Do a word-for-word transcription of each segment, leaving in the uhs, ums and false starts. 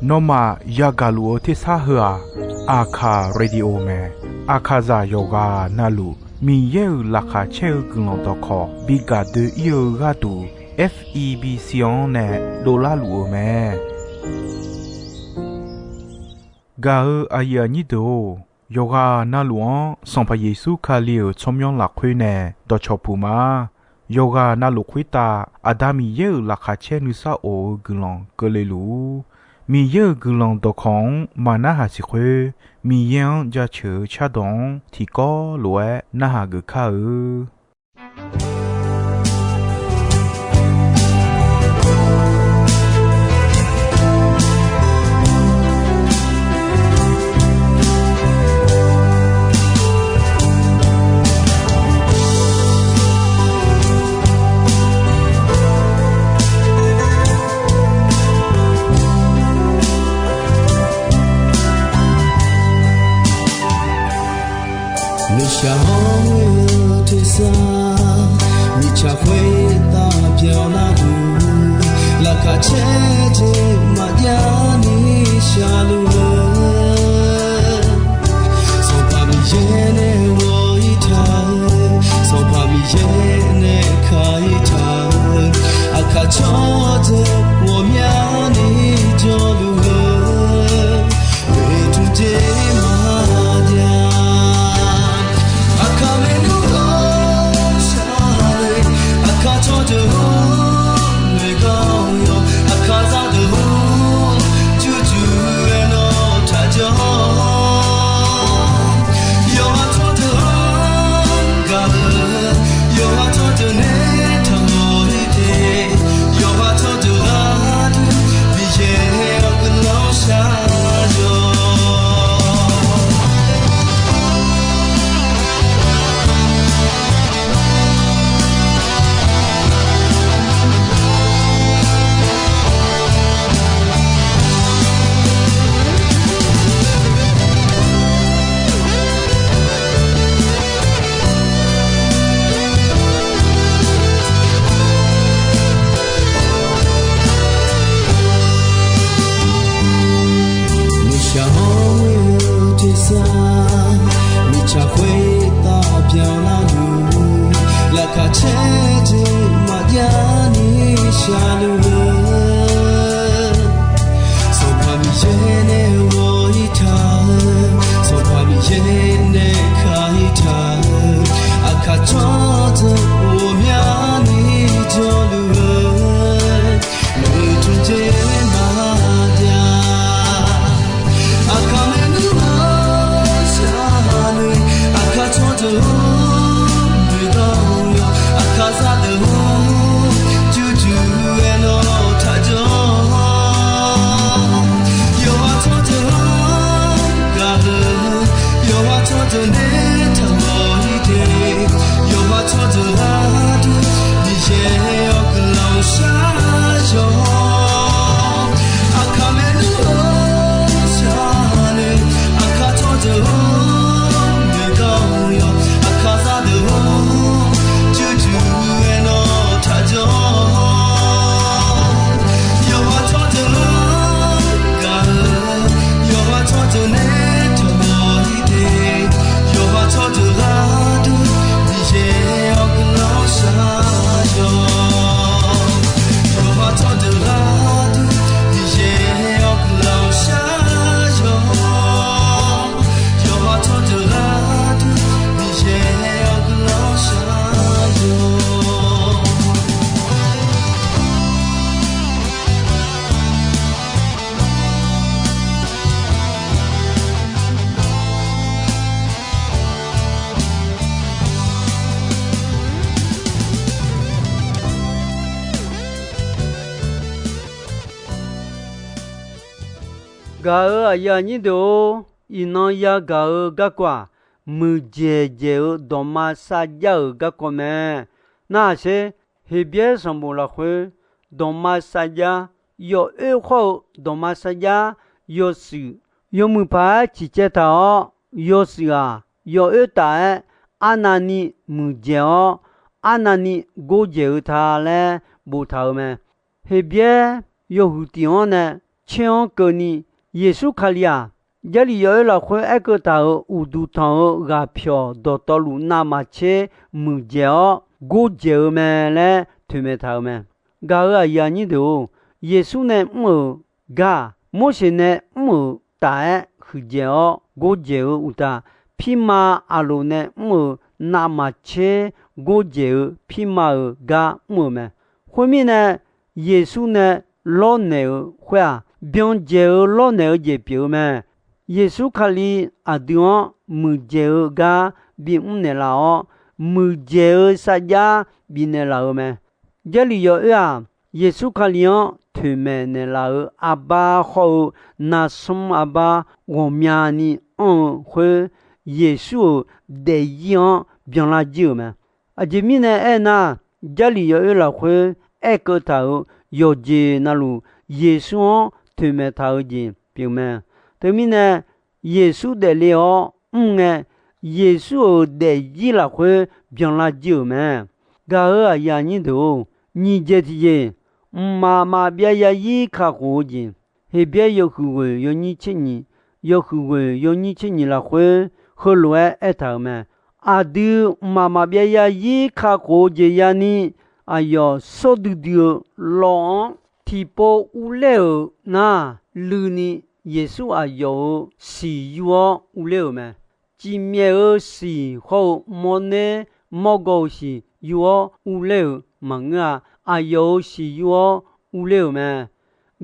Nawmaf yagaq luf-eu tersar heu-aq, Aqkaq Radio mae. Aqkaqzaq yawqghaq navluf Miqyaer-euq laqkhaq caer-eu guiqlanq dawqkawq bi gaq doe-ir-eu gharduq, F E B C-anr nae dovlar luf-eu mae. Gaq-eu aqyuif aqnyir deuq-or, yawqghaq navluf-anr Sanqpaq Yeqsur Kali-euq tsawrmyanr lafkhoer nae dawqcawq puq ma. Yawqghaq navluf khoertav Aqda Miqyaer-euq laqkhaq caer nuisar of-eu guiqlanq keuvle luf-ur. Miqyaer-euq guiqlanq dawqkawq-anr maqnarhaq siq khoer, Miqyaer-anr jaceuq-eu cardawq-anr tiqkawv lof-aer narhaq geuf kar-eu. Nuishaq hawr-eu tersar, mirtsaq khoertav byanlar-eu, laqkhaq caer jeq maqjav ni shaqluf-eu, Sanqpaq Miqyaer nae ghawq-ir taq-eu, Sanqpaq Miqyaer nae ka-ir taq-eu, aqkaq tsawrdeuq ghawqmyani jawrluf-eu, oeqtmq jeq maqjav. Aqkaq maernmr ghawqshaq-eu, aqkaq tsawrdeuq-or, noeqgawr yawq, aqkaq zaqdeuq-or, jurjur-aer nawr taqjawr. Yawqha tsawrdeuq-anr gaq-eu, yawqha tsawrdeuq nae taqmawr-ir te, yawqha tsawrdeuq gharduq Miqyaer-awr guiqlanq shar-awq. Nuishaq hawr-eu tersar, mirtsaq khoertav byanlar-eu, laqkhaq caer jeq maqjav ni shaqluf-eu, Sanqpaq Miqyaer nae ghawq-ir taq-eu, Sanqpaq Miqyaer nae ka-ir taq-eu, aqkaq tsawrdeuq ghawqmyani jawrluf-eu, oeqtmq jeq maqjav. Aqkaq maernmr ghawqshaq-eu, aqkaq tsawrdeuq-or, noeqgawr yawq, aqkaq zaqdeuq-or, jurjur-aer nawr taqjawr. Yawqha tsawrdeuq-anr gaq-eu, yawqha tsawrdeuq nae taqmawr-ir te, yawqha tsawrdeuq gharduq Miqyaer-awr guiqlanq shar-awq. Aqkaq maernmr ghawqshaq-eu, aqkaq tsawrdeuq-or, noeqgawr yawq, aqkaq zaqdeuq-or, jurjur-aer nawr taqjawr. Yawqha tsawrdeuq-anr gaq-eu, yawqha tsawrdeuq nae taqmawr-ir te, yawqha tsawrdeuq gharduq Miqyaer-awr guiqlanq shar-awq. Yawqha tsawrdeuq gharduq Miqyaer-awr guiqlanq shar-awq. Yawqha tsawrdeuq gharduq Miqyaer-awr guiqlanq shar-awq. Gaq-eu aqyuif aqnyir deuq-or, iqnan yagaq-eu garkawv-aq, muiqdzaeq dzaeq-eu dawqma sarjax-euq garkawv mae. Narhaq sher, Heqbyaer sanqbof lafkhoer dawqma sarjax, yawoer khawr-eu dawqma sarjax, yawshuif, yawmuiq paq-aer ciqcaev taq-awr, yawshuif-aq, yawoer taf-aer arnavni muiqdzaeq-awr, arnavni gordzaeq-eu ta laer boftaq-euq mae. Heqbyaer yawhuiq tif-anr nae caer-anr keuvni, Yeqsur Kali-aq, Jarlif yawoer lafkhoer aerkeuv taq-euq uqduq tanq-eu ghaqpyawq dawqtawvluf navmaqtser muiqdzaeq-awr gordzaeq-eu mae laer toeqmaeq taq-euq mae. Gaq-euq aqyuif aqnyir deuq-or, Yeqsur nae mr-euq gar-aq, Morseq nae mr-euq taf-aer huiqdzaeq-awr gordzaeq-eu uqtaf, pirma Aqloq nae mr-euq navmaqtser gordzaeq-eu pirma-euq gar mr-euq mae. Khoermirnae, Yeqsur nae lawrnaeq-eu khoer-aq, byandzaeq-eu lawrnaeq-eu jeq pyeuf-eu mae. Yeqsur Kali aqdui-anr muiqdzaeq-eu gar bimr naeqlaf-awr, muiqdzaeq-eu sarjax bifnaeq laf-euq mae. Jarlif yawoer-aq, Yeqsur Kali-anr toeqmaeq naeqlaf-euq arbar hawr-eu, narsmr arbar ghawqmyani anr-eu khoer, Yeqsur-euq daefzir-anr byanlar jir-euq mae. Aqjeq mirnae aernar, Jarlif yawoer lafkhoer aerkeuv taq-euq yawqjeq navluf, Yeqsur-anr toeqmaeq taq-eu jeq pyeuf mae. Teumirnae, Yeqsur daefle-awr mr ngae, Yeqsur-euq daefzir lafkhoer byanlar jir-euq mae. Gaq-euq aqyuif aqnyir deuq-or, nyiq jeq tiqjeq, mqmaq maqbyav yarzir kakhof-eu jeq, Heqbyaer yawhuiq ghoeq yawnyir tser nyiq, yawhuiq ghoeq yawnyir tser nyiq lafkhoer heulof-aer aertaq-euq mae. Aqdui mqmaq maqbyav yarzir kakhof-eu jeq yani, aqyawf sawr duidui-eu lawv-anr tiqpov urler-euq nar, luini Yeqsur aqyawf-euq siq yur-awr urler-euq mae. Cifmyaef-euq siq hawr-eu mawrner mawrgawv-eu siq yur-awr urler-euq maqngeur-a. Aqyawf-euq siq yur-awr urler-euq mae.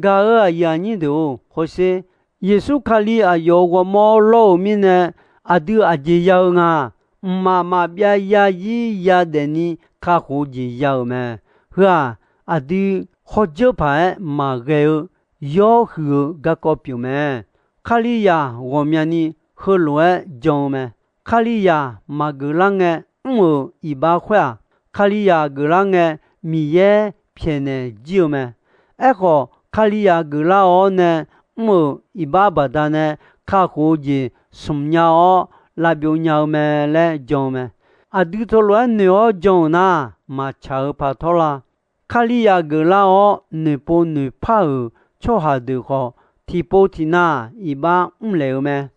Gaq-euq aqyuif aqnyir deuq-or, hawsher. Yeqsur Kali aqyawf-euq ghawrmawr lawr-euq mirnae, aqdui aqjeq ya-eu nga. Mqmaq maqbyav yarzir yadaef ni kakhof-eu jeq ya-euq mae. Heu-aq, aqdui hawdzeur paq-aer maqghae-eu yawr huiq-eu garkawv pyeuf mae. Kalizaq ghawqmyani heulof-aer jan-eu mae. Kalizaq maqgeuf lar ngae mr-euq iqbax khoer-aq, Kalizaq geuflar ngae Miqyaer pyaeqnaeq jir-eu mae. Aerkhawf, Kalizaq geuflar-awr nae mr-euq iqbax baqdanae kakhof-eu jeq smq nya-awr lavbyov nya-eu mae laer jan-eu mae. Aqdui teulof-aer noeq-awr jan-euq nar, maqtsaq-eu paq tawr la. Kalizaq geuflar-awr noeqpov noeqpar-euq tsawrhaq deuq khawf, tiqpov tiqnav iqbax mrlaeq-eu mae.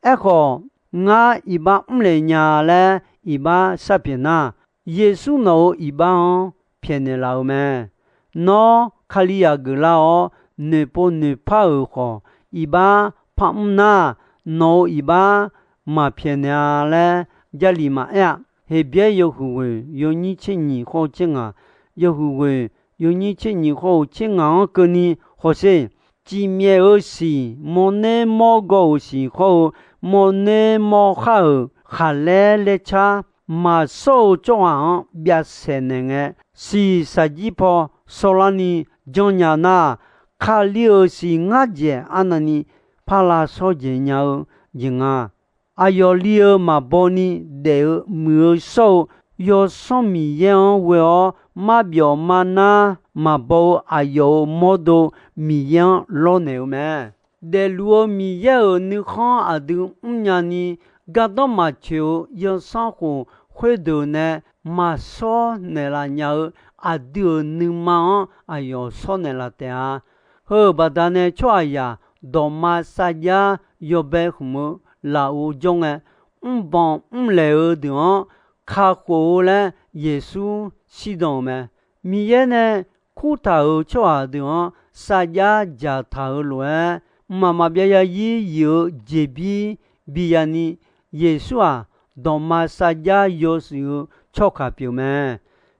Aerkhawf, ngar iqbax mrlaeq nya laer iqbax sharpyaeq nar, Yeqsur nawq-euq iqbax-anr pyaeqnaeq laf-eu mae. Nawr Kalizaq geuflar-awr noeqpov noeqpar-euq khawf, iqbax parmr nar, nawq-euq iqbax maqpyaeqnaeq-a laer Jarlif maqaer-a. Heqbyaer yawhuiq ghoeq yawnyir tser nyiq hawr-eu tser ngaq, yawhuiq ghoeq yawnyir tser nyiq hawr-eu tser ngaq-anr keuvni hawsher. Cifmyaef-euq siq, mawrner mawrgawv-euq siq hawr-eu, mawrner mawrkhar-euq khaqlaer laer car maqshawr-eu tsawrhaq-anr byav saeqnaeq ngae, siq shaqjir paw shawrlarni janrnya nar, Kali-euq siq ngar dzaeq arnavni parlav shawr dzaeq nya-eu jeq nga. Aqyawf li-eu maqbaw ni daef-eu muiq-eu shawr-eu Yawsanr Miqyaer-anr ghoe-awr marbyawf marnar maqbaw-eu aqyawf-euq mawrdo Miqyaer-anr lawrnaeq-eu mae. Daefluf-eu Miqyaer-euq nuikhanr aqdui mrnya ni, gardanr maqtsoeq-eu yawsanr khof khoerdeuq nae maqshawr naeqlaf nya-eu aqdui-euq nuima-anr aqyawf shawr naeqlaf taef-a. Heu-euq baqdanae tsawrhaqzaq dawqma sarjax yawbae khmq-eu lafov jawr ngae, mrbanq mrlaeq-eu deuq-anr kakhof-eu laer Yeqsur shirdan-euq mae. Miqyaer nae kurtaq-euq tsawrhaq deuq-anr sarjax dzaqtaq-euq lof-aer, mqmaq maqbyav yarzir yif-eu jeqbir bi yani, Yeqsur-aq, dawqma sarjax yawshuif-eu tsawrkaq pyeuf mae.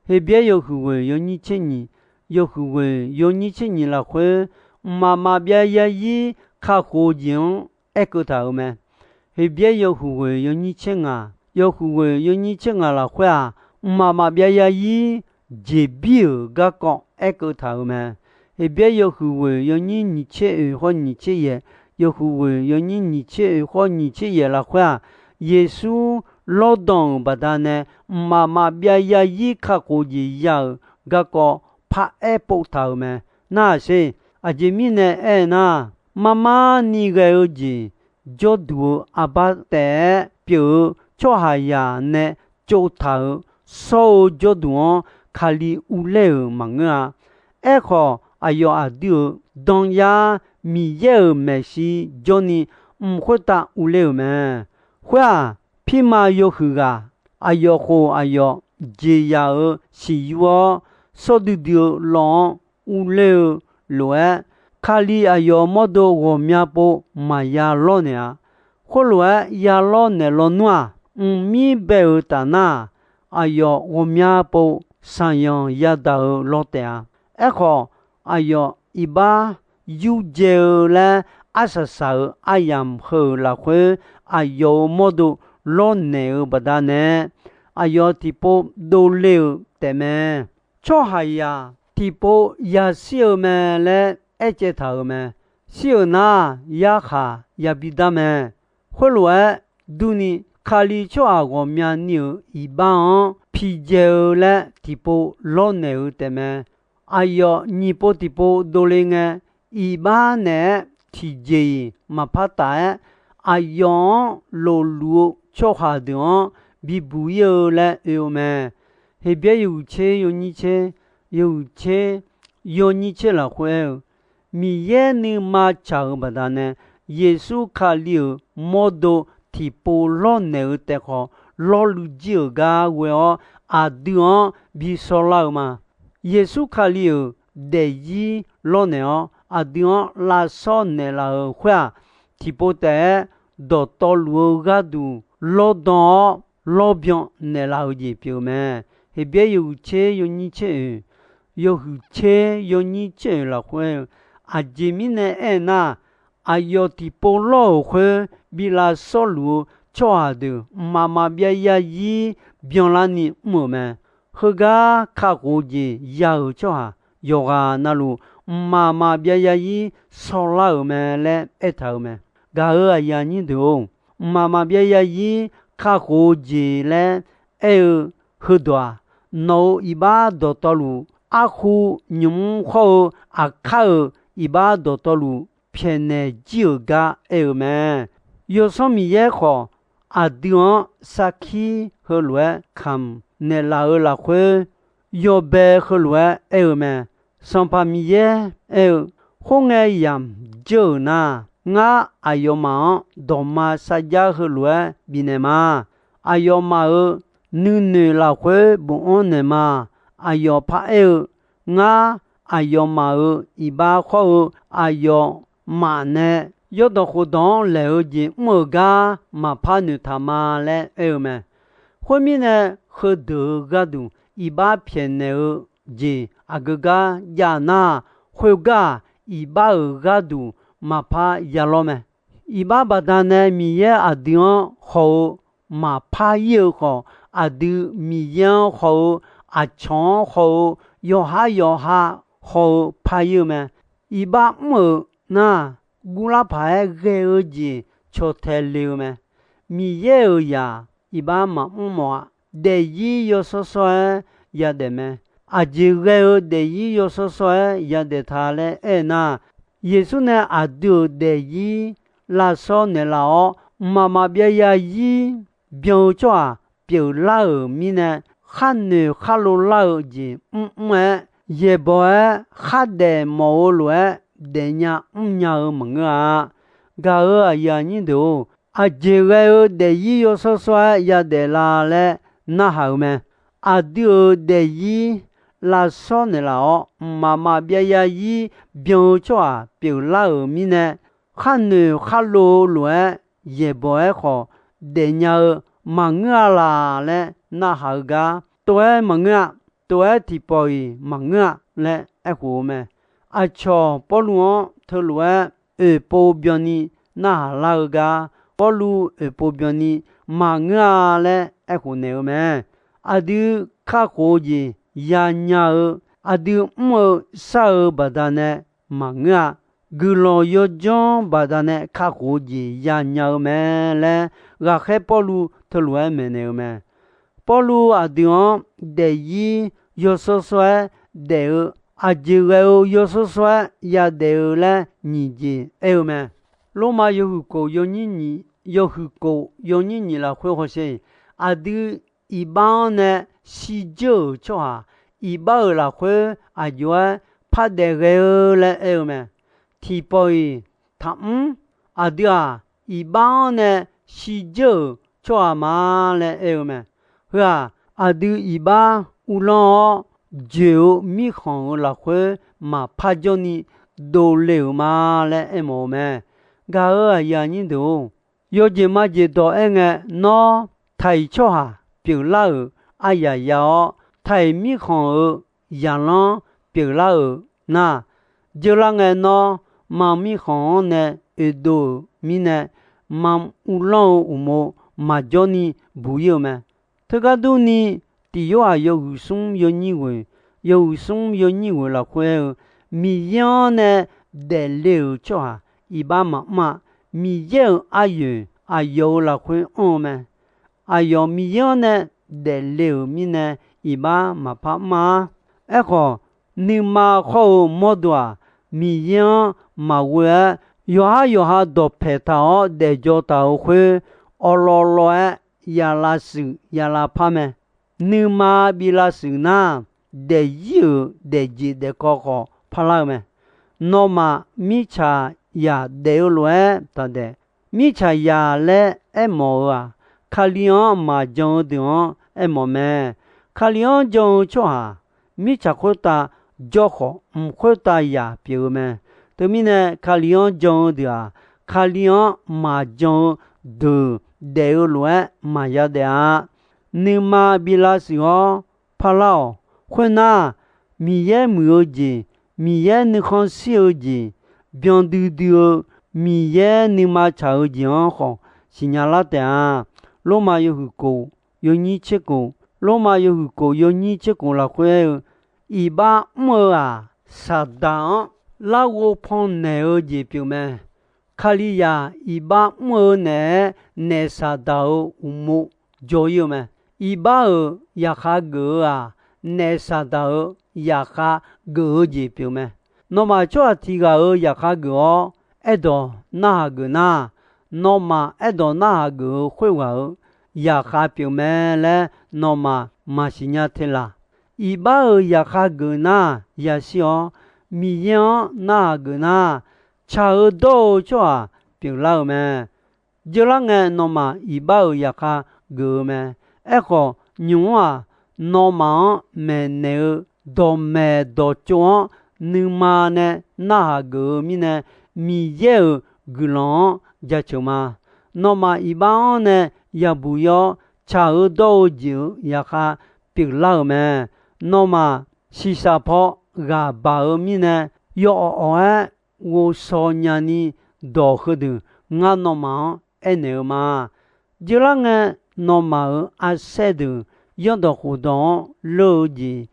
Heqbyaer yawhuiq ghoeq yawnyir tser nyiq, yawhuiq ghoeq yawnyir tser nyiq lafkhoer, mqmaq maqbyav yarzir kakhof-eu jeq-anr aerkeuv taq-euq mae. Heqbyaer yawhuiq ghoeq yawnyir tser ngaq, yawhuiq ghoeq yawnyir tser ngaq lafkhoer-aq, mqmaq maqbyav yarzir jeqbir-euq garkawv aerkeuv taq-euq mae. Heqbyaer yawhuiq ghoeq yawnyir nyiq tser oeq hawr nyiq tser yaeq, yawhuiq ghoeq yawnyir nyiq tser oeq hawr nyiq tser yaeq lafkhoer-aq, Yeqsur lawrdanq-euq baqdanae mqmaq maqbyav yarzir kakhof jeq ya-euq garkawv paraer pov taq-euq mae. Narhaq sher. Aqjeq mirnae aernar, marmar ni ghae-eu jeq jawrduq-eu arbar taef-aer pyeuf-eu tsawrhaqzaq nae tsovtaq-euq shawr-eu jawrduq-anr Kali uvler-euq maqngeur-a. Aerkhawf, aqyawf aqdui-euq danr yar Miqyaer-euq maeqshi jawrni mq khoertav uvler-euq mae. Khoer-aq, pirma yawhuiq ghaq aqyawf khof aqyawf jeqzaq-euq siqyur-awr, sawr duidui-eu law-anr uvler-eu lof-aer, Kali aqyawf mawrdo ghawqmya pov maqya lawrnaeq-a. Khoerlof-aer ya lawrnaeq lawnmr-aq, mqmir bae-euq taf nar-aq, aqyawf ghawqmya pov shaqyanq yadaq-euq law taef-a. Aerkhawf, aqyawf iqbax yurdzae-eu laer arsaq saq-euq aryamq heu-euq lafkhoer, aqyawf-euq mawrdo lawrnaeq-eu baqdanae, aqyawf tiqpov dovle-euq taefmae. Tsawrhaqzaq tiqpov yashir-eu mae laer aercaev taq-euq mae. Shir-euq nar, yarkhaq yabi dar mae. Khoerlof-aer durni, Kali tsawrhaq ghawqmyani-euq iqbax-anr piqdzae-eu laer tiqpov lawrnaeq-eu taefmae. Aqyawf nyiq pov tiqpov dovle ngae, iqbax naeq-aer tiqjeq-iq maqpar taf-aer, aqyawf-anr lofluf-eu tsawrhaq deuq-anr bibuq ir-eu laer oe-eu mae. Heqbyaer yawhuiq tser yawnyir tser, yawhuiq tser yawnyir tser lafkhoer aer-eu, Miqyaer nuima tsaq-euq baqdanae, Yeqsur Kali-euq mawrdo tiqpov lawrnaeq-eu taef khawf, lawrluiv jir-euq gar ghoe-awr aqdui-anr bi shawrlar-eu ma. Yeqsur Kali-euq daefzir lawrnaeq-awr aqdui-anr lavshawr naeqlaf-euq khoer-aq, tiqpov taef-aer dawqtawvluf-eu gharduq lawrdan-awr lawrbyan naeqlaf-eu jeq pyeuf-eu mae. Heqbyaer yawhuiq tser yawnyir tser oeq, yawhuiq tser yawnyir tser oeq lafkhoer aer-eu, aqjeq mirnae aernar, aqyawf tiqpov lawr-euq khoer bi lavshawrluf-eu tsawrhaq deuq mqmaq maqbyav yarzir byanlarni mr-euq mae. Heugar kakhof-eu jeq ya-euq tsawrhaq yawqghaq navluf, mqmaq maqbyav yarzir shawrlar-euq mae laer aertaq-euq mae. Gaq-euq aqyuif aqnyir deuq-or, mqmaq maqbyav yarzir kakhof-eu jeq laer aer-eu heudawq-aq, nawq-euq iqbax dawqtawvluf, arkhu nymq-mr hawr-eu aqkar-euq iqbax dawqtawvluf pyaeqnaeq jir-euq gar aer-eu mae. Yawsanr Miqyaer khawf, aqdui-anr sarkir heulof-aer kamq naeqlaf-eu lafkhoer, yawbae heulof-aer aer-eu mae. Sanqpaq Miqyaer aer-eu, Khoerngae yamq dzeur-euq nar, ngar aqyawfmaf-anr dawqma sarjax heulof-aer bifnaeq ma. Aqyawfmaf-euq nuinoeq lafkhoer bofanr naeq ma. Aqyawf paraer-eu, Ngar aqyawfmaf-euq iqbax khawr-eu aqyawfmaf nae yawrdawq khofdawq-anr laeq-eu jeq mr-euq gar maqpar noeqtaq ma laer aer-eu mae. Khoermirnae, heudeuq-euq gharduq iqbax pyaeqnaeq-eu jeq aqgeu gar jav nar, khoergar-aq, iqbax-euq gharduq maqpar ya lawr mae. Iqbax baqdanae Miqyaer aqdui-anr haw-eu maqpar ir-eu khawf, aqdui Miqyaer-anr haw-eu, aqcawq-anr haw-eu, yawqhar yawqha haw-eu par ir-eu mae. Iqbax mr-euq nar, guvlar paq-aer ghae-eu jeq cawqtae le-eu mae. Miqyaer-euq zaq iqbax maqmr mawf-a. Daefzir yawshawr shawr-aer yadaef mae. Aqjeq ghae-eu daefzir yawshawr shawr-aer yadaef ta laer aernar, Yeqsur nae aqdui-euq daefzir lavshawr naeqlaf-awr, mqmaq maqbyav yarzir byan-eu tsawrhaq pyeuflar-euq mirnae, khar noeq khar lov lar-eu jeq mrmr-aer, yaeqbawq-aer khardaef mawf-eu lof-aer daefnya mrnya-eu maqngeur-a. Gaq-euq aqyuif aqnyir deuq-or, aqjeq ghae-eu daefzir yawshawr shawr-aer yadaef la laer narhaq-eu mae. Aqdui-euq daefzir lavshawr naeqlaf-awr, mqmaq maqbyav yarzir byan-eu tsawrhaq pyeuflar-euq mirnae, khar noeq khar lov-eu lof-aer yaeqbawq-aer khawf daefnya-eu maqngeur-a laq laer narhaq-eu gar tov-aer maqngeur-a. Tov-aer tiqpawf-iq maqngeur-a laer aerkhof-eu mae. Aqcawq Pawrluv-anr teulof-aer oeqpov byanni narhaq lar-eu gar, Pawrluv oeqpov byanni maqngeur-a laer aerkhof naeq-eu mae. Aqdui kakhof-eu jeq yanya-eu, aqdui mr-eu shar-eu baqdanae maqngeur-a. Guiqlanq yawdzanr baqdanae kakhof-eu jeq yanya-eu mae laer, ghaqkhaer Pawrluv teulof-aer maeqnaeq-eu mae. Pawrluv aqdui-anr daefzir yawshawr shawr-aer daef-eu, aqjeq ghae-eu yawshawr shawr-aer yadaef-eu laer nyiq jeq aer-eu mae. Lormav yawhuiq khof yawnyir nyiq, yawhuiq khof yawnyir nyiq lafkhoer hawsher, aqdui iqbax-anr nae shirdzeur-euq tsawrhaq, iqbax-euq lafkhoer aqjox-aer pardaef ghae-eu laer aer-eu mae. Tiqpawf-iq taqmr, aqdui-aq iqbax-anr nae shirdzeur-euq tsawrhaq ma laer aer-eu mae. Heu-aq, aqdui iqbax uvlanr-awr joeq-eu mirkhanq-euq lafkhoer maqpar jawrni dovle-euq ma laer aermawf-eu mae. Gaq-euq aqyuif aqnyir deuq-or, yawjeq majeq dawq aerngae, nawr taq-iq tsawrhaq pyeuflar-euq aryaq ya-awr, taq-iq mirkhanq-euq zaqlanr pyeuflar-euq nar, jeurlar ngae nawr, mam mirkhanq-anr nae oedov-euq mirnae, mam uvlanr-eu uqmov maqjawr ni buq ir-eu mae. Teugar durni, Tiq Yorhaq yawhuiq smr yawnyir ghoeq, yawhuiq smr yawnyir ghoeq lafkhoer aer-eu, Miqyaer-anr nae daefle-euq tsawrhaq iqbax maqmr-a. Miqyaer-euq aryoeq aqyawf-euq lafkhoer anr-eu mae. Aqyawf Miqyaer-anr nae daefle-euq mirnae iqbax maqpar mr-a. Aerkhawf, nuima khawr-eu mawrdo-aq, Miqyaer-anr maqghoe-aer, yawqhar yawqha dawqpaeq taq-awr daefjaw taq-euq khoer, awqlawv lawv-aer ya lavshuif ya lavpar mae. Nuima bi lavshuif nar, daefzir-euq daefjeq daefkawv khawf parlar-eu mae. Nawmaf mirtsaqzaq daef-eu lof-aer taqdaef. Mirtsaqzaq laer aermawf-eu-aq, Kali-anr maqjan-eu deuq-anr aermawf mae. Kali-anr jan-eu tsawrhaq, mirtsaq khoertav jawr khawf, mq khoertav zaq pyeuf-eu mae. Teumirnae, Kali-anr jan-eu deuq-aq, Kali-anr maqjan-eu deuq daef-eu lof-aer maqya daef-a. Nuima bi lavshuif-awr parlar-awq. Khoernar, Miqyaer muiq-eu jeq, Miqyaer nuikhanr shir-eu jeq, byandui dui-eu, Miqyaer nuima tsaq-eu jeq-anr khawf siqnya lar taef-a. Lormav yawhuiq kof yawnyir tser kof, Lormav yawhuiq kof yawnyir tser kof lafkhoer aer-eu, iqbax-mr-eu-aq, Saqdaq-anr larghov pannaeq-eu jeq pyeuf mae. Kalizaq iqbax mr-eu naeq-aer naef Saqdaq-euq uqmov jaw ir-eu mae. Iqbax-euq zaqkhav geuf-eu-aq, naef Saqdaq-euq zaqkhav geuf-eu jeq pyeuf mae. Nawmaf tsawrhaq tiq ghaq-euq zaqkhav geuf-awr aerdawq narhaq geuf nar, nawmaf aerdawq narhaq geuf-eu khoerghaq-euq zaqkhav pyeuf mae laer nawmaf maqsiq nya te laq. Iqbax-euq zaqkhav geuf nar yashir-awr, Miqyaer-anr narhaq geuf nar, tsaq-eu dawr-eu tsawrhaq pyeuflar-euq mae. Jeurlar ngae nawmaf iqbax-euq zaqkhav geuf-eu mae. Aerkhawf, nymq-mr-aq, nawmaf-anr maeqnaeq-eu dawqmaeq dawqtsov-anr nuima nae narhaq geuf-eu mirnae, Miqyaer-euq guiqlanq-anr jaceuq ma. Nawmaf iqbax-anr nae yabuq ir-awr, tsaq-eu dawr-eu jeq-euq zaqkhav pyeuflar-euq mae. Nawmaf shiqshaq paw ghaq baq-eu mirnae, yawawq awq-aer ghovshaw nyani dawq heudeuq ngar nawmaf-anr aernaeq-eu ma. Jeurlar ngae, nawmaf-euq arsaer deuq yawrdawq khofdawq-anr leur-eu jeq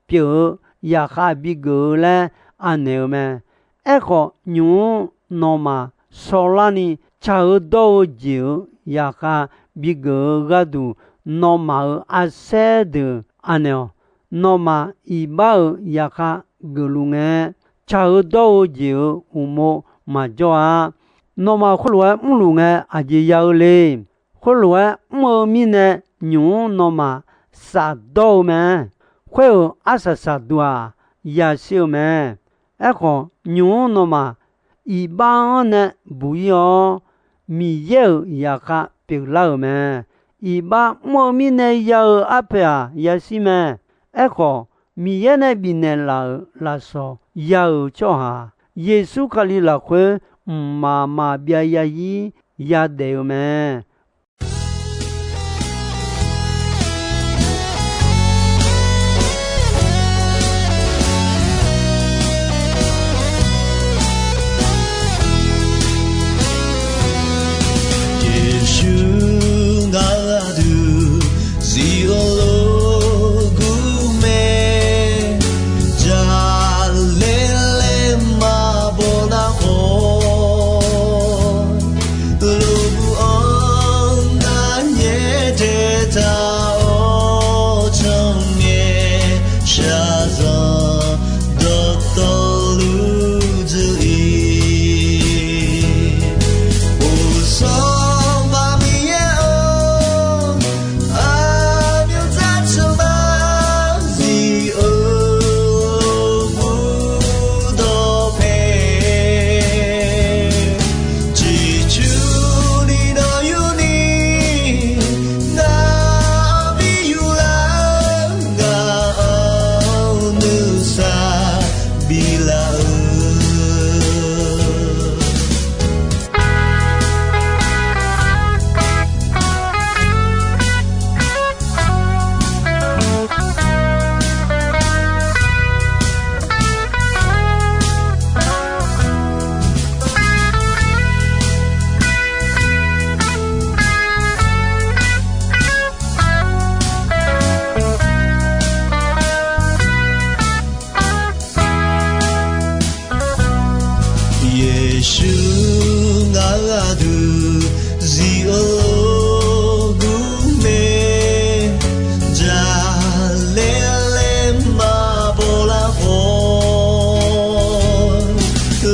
pyeuf-eu zaqkhav bigeuf-eu laer anaeq-eu mae. Aerkhawf, nymq-mr nawmaf shawrlarni tsaq-eu dawr-eu jeq-euq zaqkhav bigeuf-eu gharduq, nawmaf-euq arsaer deuq anaeq-awq. Nawmaf iqbax-euq zaqkhav geufluf ngae, tsaq-eu dawr-eu jeq-euq uqmov maqjawr-a. Nawmaf khoerlof-aer mrluf ngae aqjeq ya-eu le. Khoerlof-aer mr-eu mirnae, nymq-mr nawmaf shafdawr-eu mae. Khoer-euq arsaq saqduq-aq, yashir-eu mae. Aerkhawf, nymq-mr nawmaf iqbax-anr nae buq ir-awr, Miqyaer-euq zaqkhav pyeuflar-euq mae. Iqbax mr-eu mirnae ya-eu arpoeq-aq, yashir mae. Aerkhawf, Miqyaer nae bifnaeq laf-euq lafsawq ya-euq tsawrhaq, Yeqsur Kali lafkhoer mqmaq maqbyav yazir yadaef-eu mae. Yeqsur ngaq duq zif-eu lof gur mae, jaqlaer laer maqbaw nar khawf, lof gur-anr laf-eu. Yeqsur ngaq-euq aqdui zif-eu lof-aer gur mae, jaqlaer laer maqbaw lar khawf,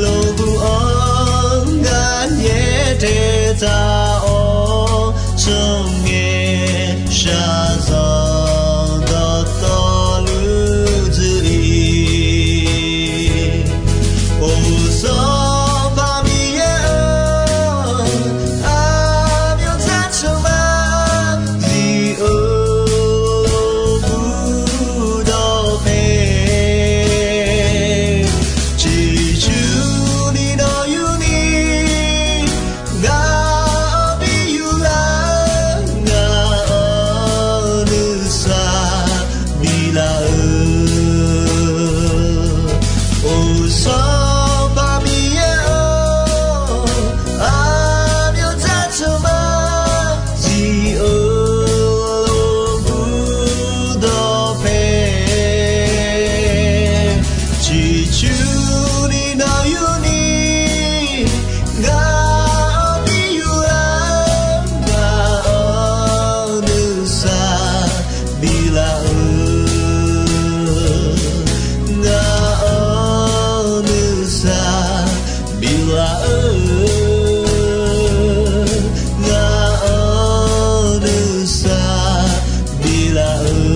lof-aer gur-anr gar nyaer tae taq-awr, tsawrngae shaqzanq dawqtawvluf dzuif-ir. Oq, Sanqpaq Miqyaer-or, aqmyanr tsawrmyanr zif-eu lof-aer gur dawqpae, ciqcurni nawq yurni ngaq-anr bi yurlar, ngaq-anr nuisar biflaf-eu. Oq, Sanqpaq Miqyaer-or, aqmyanr tsawrmyanr zif-eu lof-aer gur dawqpae, ciqcurni nawq yurni ngaq-anr bi yurlar, ngaq-anr nuisar biflaf-eu, ngaq-anr nuisar biflaf-eu, ngaq-anr nuisar biflaf-eu.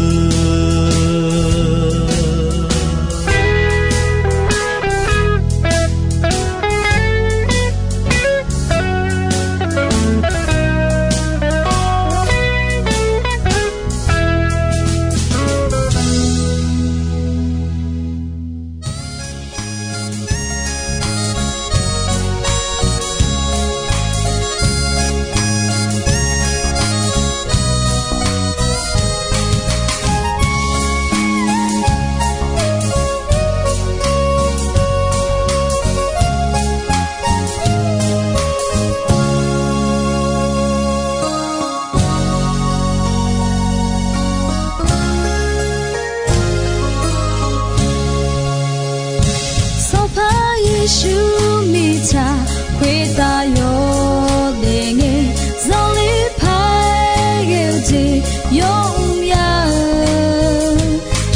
Sanqpaq Yeqsur mirtsaq khoertav yawdaef ngae, zanlif paq-aer ghae-eu jeq yawmr ya-eu,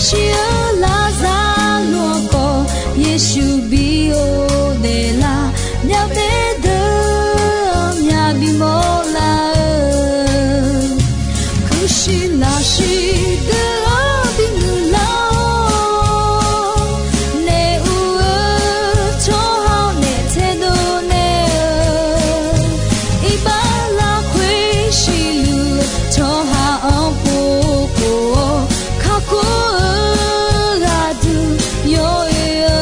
shir-eu Laqzaqloq-anr khawf Yeqsur bi ghofdaef lar, myavbaef deuq-anr myavbi mawrlar-eu, kuirshuir lafshuir deuq-anr bimuiq lar-awr, naef ur-eu tsawrhaq-anr naef taedov naeq-eu, iqbax lafkhoer siqluf-eu tsawrhaq-anr pov khof-awr, kakhof-eu gharduq yawoe-eu.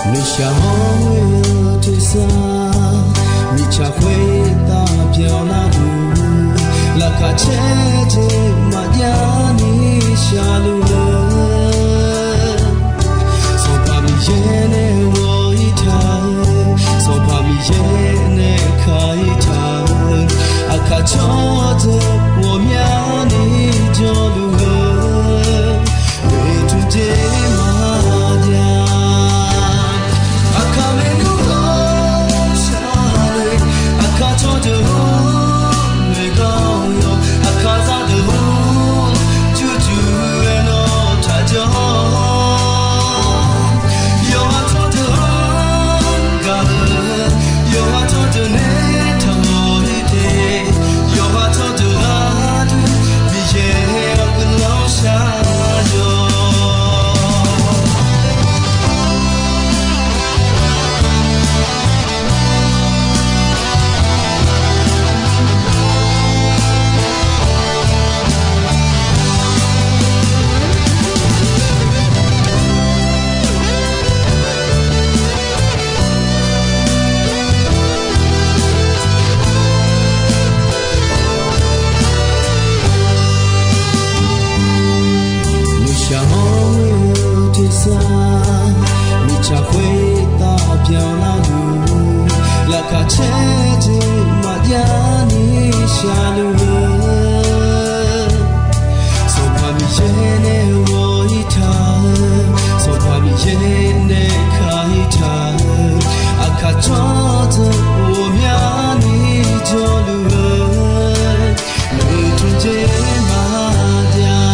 Nuishaq hawr-eu tersar, mirtsaq khoertav byanlar-eu, laqkhaq caer jeq maqjav ni shaqluf-eu, Sanqpaq Miqyaer nae ghawq-ir taq-eu, Sanqpaq Miqyaer nae ka-ir taq-eu, aqkaq tsawrdeuq ghawqmyani jawrluf-eu, oeqtmq jeq maqjav. Aqkaq maernmr-anr shar-eu, aqkaq tsawrdeuq-anr noeqgawr-awr, aqkaq zaqdeuq-anr jurdui aernaw taqjawr-awr, yawqha tsawrdeuq-anr gaq-eu, yawqha tsawrdeuq nae taqmawr-ir de, yawqha tsawrdeuq gharduq Miqyaer-anr guiqlanq shar-awr. Nuishaq hawr-eu tersar, mirtsaq khoertav byanlar-eu, laqkhaq caer jeq maqjav ni shaqluf-eu, Sanqpaq Miqyaer nae ghawq-ir taq-eu, Sanqpaq Miqyaer nae ka-ir taq-eu, aqkaq tsawrdeuq ghawqmyani jawrluf-eu, oeqtmq jeq maqjav.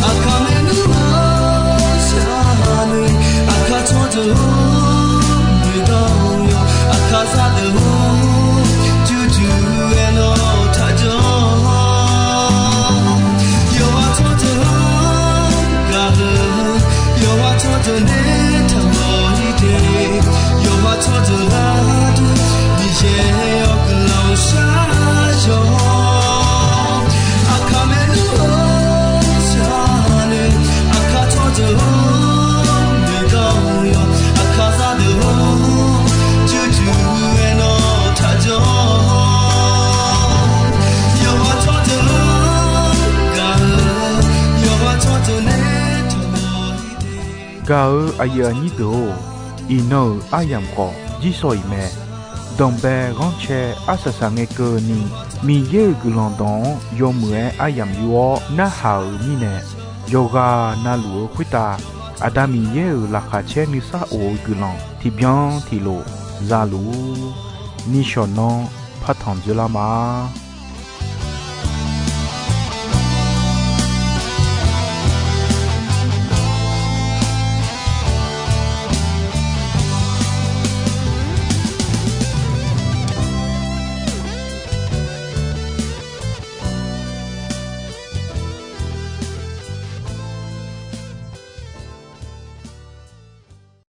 Aqkaq maernmr-anr shar-eu, aqkaq tsawrdeuq-anr noeqgawr-awr, aqkaq zaqdeuq-anr jurdui aernaw taqjawr-awr, yawqha tsawrdeuq-anr gaq-eu, yawqha tsawrdeuq nae taqmawr-ir de, yawqha tsawrdeuq gharduq Miqyaer-anr guiqlanq shar-awr, aqkaq maernmr-anr shar-eu, aqkaq tsawrdeuq-anr noeqgawr-awr, aqkaq zaqdeuq-anr jurdui aernaw taqjawr-awr, yawqha tsawrdeuq-anr gaq-eu, yawqha tsawrdeuq nae taqmawr-ir de. Gaq-eu aqyuif aqnyir deuq-or, iqnan-euq aryamq khawf jirsawq iq mae. Danqbae ghanrcae arsaq saq ngae keuvni, Miqyaer-euq guiqlanq dawq-anr yawmuiq-aer aryamq yur-awr narhaq-euq mirnae, yawqghaq navluf-eu khoertav Aqda Miqyaer-euq laqkhaq caer nuisar of-eu guiqlanq tiqbyan tiqlof za luf-ur. Nishawq nanr partanq dzoerlar ma.